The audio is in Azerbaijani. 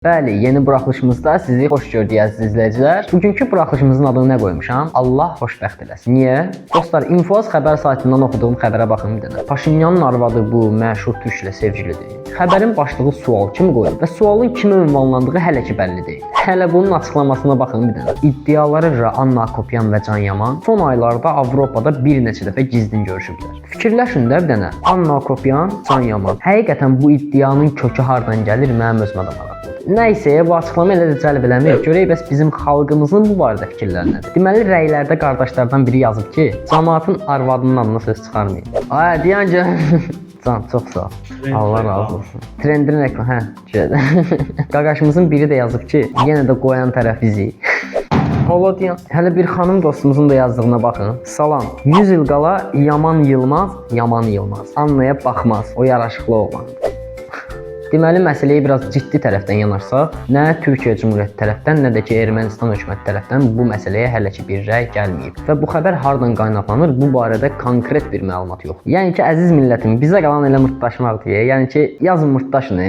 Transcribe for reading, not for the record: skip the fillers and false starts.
Bəli, yeni buraxılışımızda sizi xoş gördük, əziz izləyicilər. Bugünkü buraxılışımızın adını nə qoymuşam? Allah xoşbəxt eləsin. Niyə? Dostlar, Infoaz xəbər saytından oxuduğum xəbərə baxın bir dənə. Paşinyanın arvadı bu məşhur türklə sevgilidir. Xəbərin başlığı sual kimi qoyulub və sualın kimə ünvanlandığı hələ ki bəlli deyil. Hələ bunun açıqlamasına baxın bir dənə. İddialara görə Anna Akopyan və Can Yaman son aylarda Avropada bir neçə dəfə gizlin görüşüblər. Fikirləşin də bir dənə. Anna Akopyan, Can Yaman. Həqiqətən bu iddianın kökü hardan gəlir, mənim özümə də maraqlıdır. Nəysə, bu açıqlama elə də cəlb eləmir. Görək bəs bizim xalqımızın bu barədə fikirləri nədir? Deməli, rəylərdə qardaşlardan biri yazıb ki, camaatın arvadının adına söz çıxarmayın. Ay, deyən ki, Can, çox sağ ol. Allah razı olsun. Trendin reklam, hə, şeydə. Qaqaşımızın biri də yazıb ki, yenə də qoyan tərəf bizi. Holo deyən. Hələ bir xanım dostumuzun da yazdığına baxın. Salam. 100 il qala Yaman Yılmaz, Yaman Yılmaz. Annaya baxmaz. O yaraşıqlı oğlandır. Deməli, məsələyə biraz ciddi tərəfdən yanaşsaq, nə Türkiyə Cümhuriyyəti tərəfdən, nə də ki Ermənistan hökuməti tərəfdən bu məsələyə hələ ki bir rəy gəlməyib. Və bu xəbər hardan qaynaqlanır, bu barədə konkret bir məlumat yoxdur. Yəni ki, əziz millətim, bizə qalan elə mırtdaşmaqdır. Yəni ki, yazın, mırtdaşın.